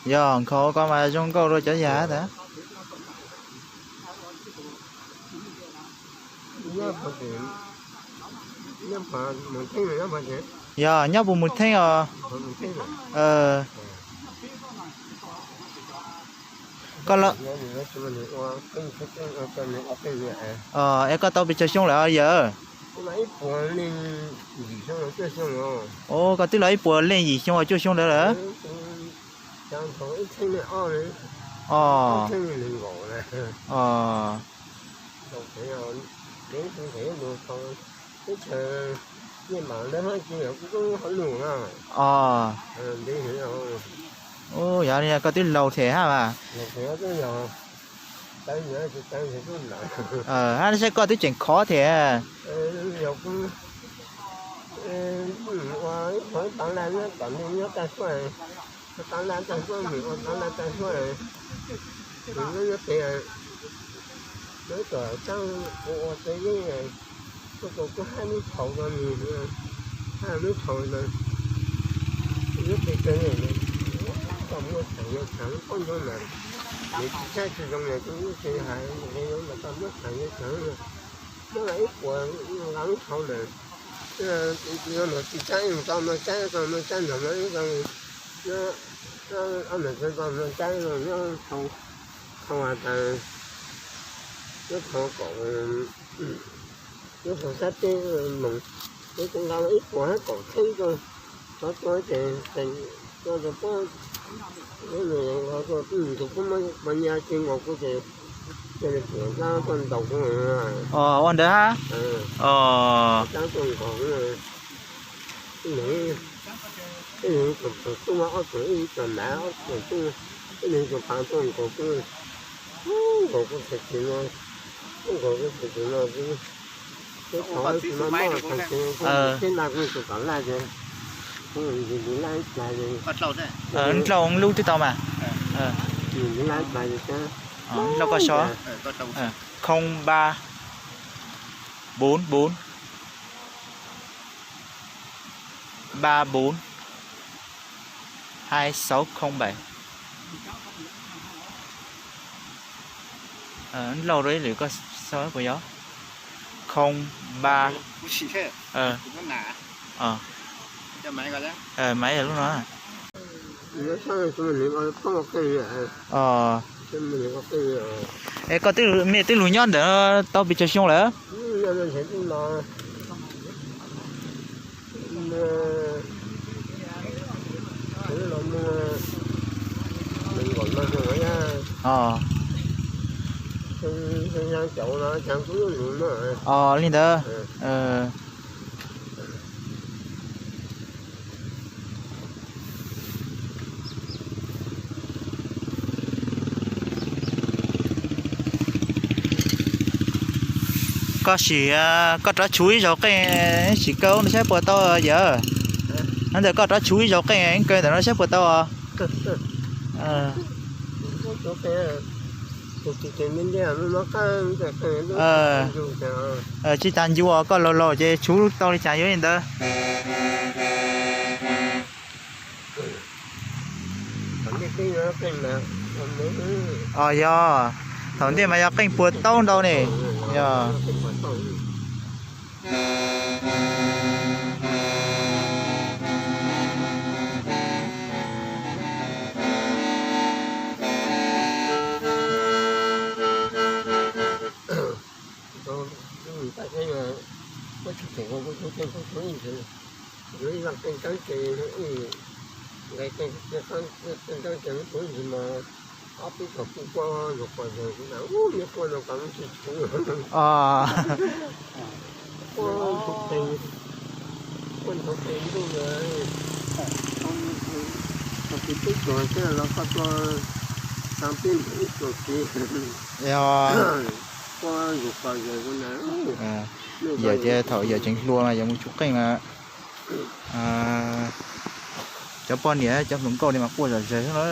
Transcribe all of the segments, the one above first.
Yog nkhaus ko mas zoo nkauj rau cov yas tas. Yog nyob puas mus theej os. Koj, es koj tau pes tsawg xyoo lawm yawm? Koj twb los ib puas leej yim xyoo cuaj xyoo ntawd lawm. Os, os, yog li koj twb laus thiab hab mas. Hab saib koj twb tseem khov thiab. Lub tsev kuj hab lub thaum no, hab lub thaum no, lub tsev kawg no, koj muab txhais yuav txhais lub pob ntseg lawm, nws tsis tshaj tsis zoo lawm, lub tsev hais zoo mas koj muab txhais yuav txhais lawm, muab los ib puas nqa lub thaum lawm, tsis tshaj tau no tsab tau no tsab nrog no ib tau, ob niam txiv tau no tsab no nyob thaum, thaum tas, nyob thaum kaum, nyob thaum sab teb moos, nyob thaum nqa ib puas hab kaum txheeb rau, xov tua ces teem tua rau pob, tus pob nyas tsis nkaus kuv ces cia li puas tsab tuaj ntaus kuv. Ua ntawd hab. Tsab tuaj nkaus kuv, ib leeg ib tug tuaj, ob tug ib tug nav, ob tug tuaj, ib leeg tus phav tuaj nkaus kuv, nkaus kuv txhais tes no, nkaus kuv txhais tes no, teb thaum tsis muaj mob txhais tes, teb nqa kuv tus tom laj ces, kuv nti nti laj ib plag ces, dlhau lub twb tau mas, nti nti laj ib plag ces, dlhau koj so, không ba bốn bốn ba bốn hai sáu không bảy. Dlhau rau ib lwm koj so puas yog, không ba, maiv lub no. Es koj twb, mej twb lug nyob ntawm no tau pes tsawg xyoo lawm? Os, li ntawd. Koj sim, koj rov tshuv ib zaug qeej, sim kaw no saib puas tau yawm. Ntawm koj rov tshuv ib zaug qeej kaw ntawm no saib puas tau os. Tsis tas ncu os, koj laus laus ces tshuv tau li cas yuav li ntawd. Os yog, thaum ntej mas yog qeej puas tau ntau ne. Yog. Ob peb tog kuj quaj zuj quas zog kuv na, ub, neb quaj no kuv tsis tshuv. Quaj ntau pes, quaj ntau pes ntuj na. Tog peb tug thiab los koj tuaj tau peb ib tug txiv. Quaj zuj quas zog kuv na. Yawm tias thaum yawm tseem hluas mas yawm mus tshuv qeej mas cov poj niam cov hluas nkauj li mas quaj zom zaws xwb na.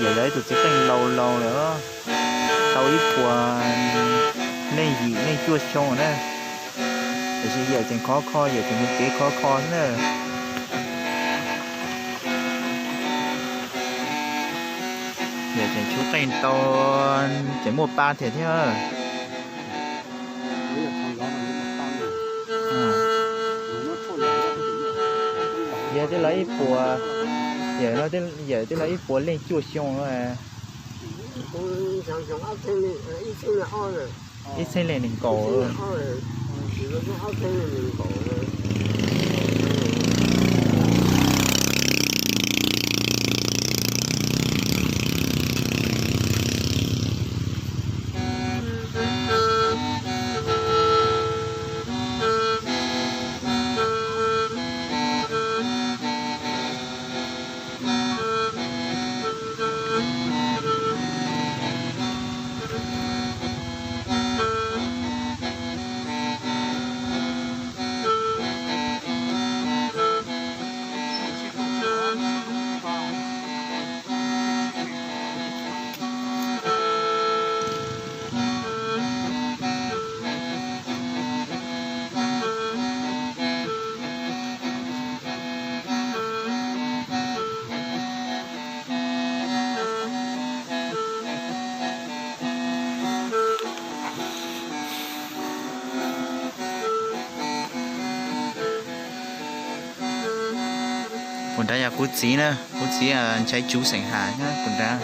Yawm yog ib tug txiv qeej laus laus lawm, tau ib puas Leej yim leej cuaj xyoo na, tiam sis yawm tseem khov kho, yawm tseem mus kev khov kho xwb na. Yawm tseem tshuv qeej tau, tseem muaj pa thiab thiab. Yawm twb los ib puas, yawm no, yawm twb los ib puas leej cuaj xyoo no. Ib txhiab leej nees nkaum. Kuv nrad yog kuv txiv na, kuv txiv Nchaiv Tsuv xeem Ham na kuv nrad.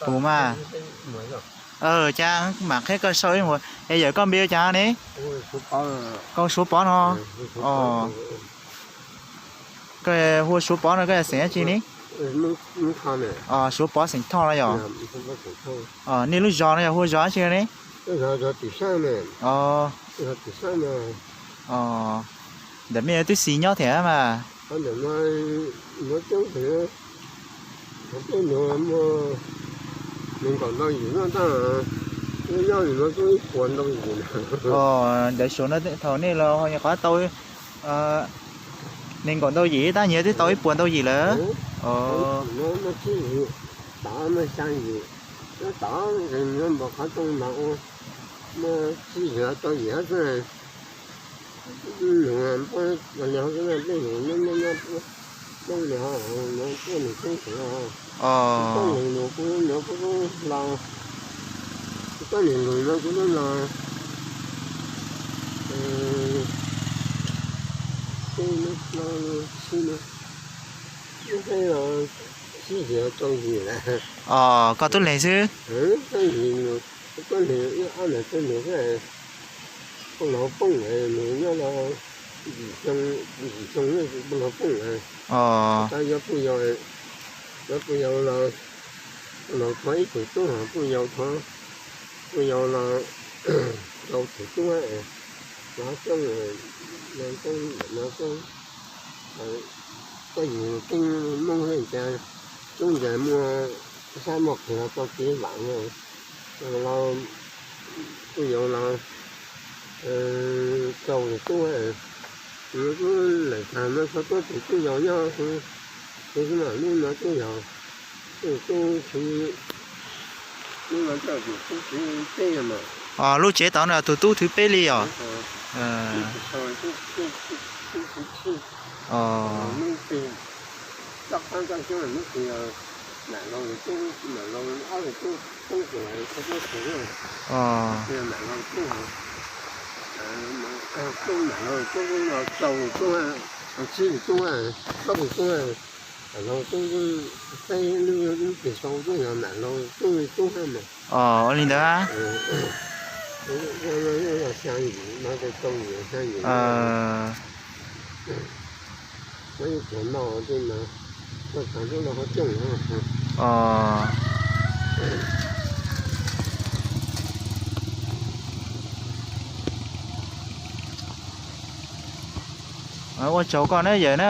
Kuv mas, cas mam qhia koj sau ib mus. Es yawm koj npe ua cas ne? Koj Suav Pov no. Koj hu ua Suav Pov no koj yog xeem dab tsi ne? Suav Pov xeem Thoj no yog. Nej lub zos no yog hu ua zos dab tsi ne? Ntawm mej twb xis nyob thiab mas. Ntawm Suav no thaum nej los ho nyuam qhuav tau nees nkaum ntau yim, tab nyias twb tau ib puas ntau yim lawm. Os, koj tub leeg xwb. Koj leeg, koj leeg, koj leeg, koj leeg, koj leeg, koj leeg, koj leeg, Yim xyoo, yim xyoo puj laug poob, tab yuav puj yau, yuav puj yau los, puj laug thov ib tug tub, puj yau thov, puj yau los rau tug tub, los xyoob, los xyoob, los xyoob, koj yug keeb Hmoob cas, tub ncaws muaj sab muaj qhwv los tau kev vam no, los puj yau los rau tug tub, kuv kuj lawm tag no txhob tuab tus tub yau nyob xwb, kuv xwb mas lub no tub yau, tub tub txiv, lub no tub txiv peb mas. Lub tsev tod no tus tub thib peb li os. Lub tsev, lub tsev, lub tsev, mam laus tub, mam laus ob tug tub, tub txiv, tub txiv, mam laus tub, tub mam laus tub los rau tub, tau tsib tug tub, plaub tug tub, mam laus tub, peb lub, lub tsev sau tub yog mam laus tub tub hab mas. Ua li ntawd. Xya yim no, xya yim, muab ib tug noj, koj txog lub no ho coob. Ua tsaug koj na yawm na.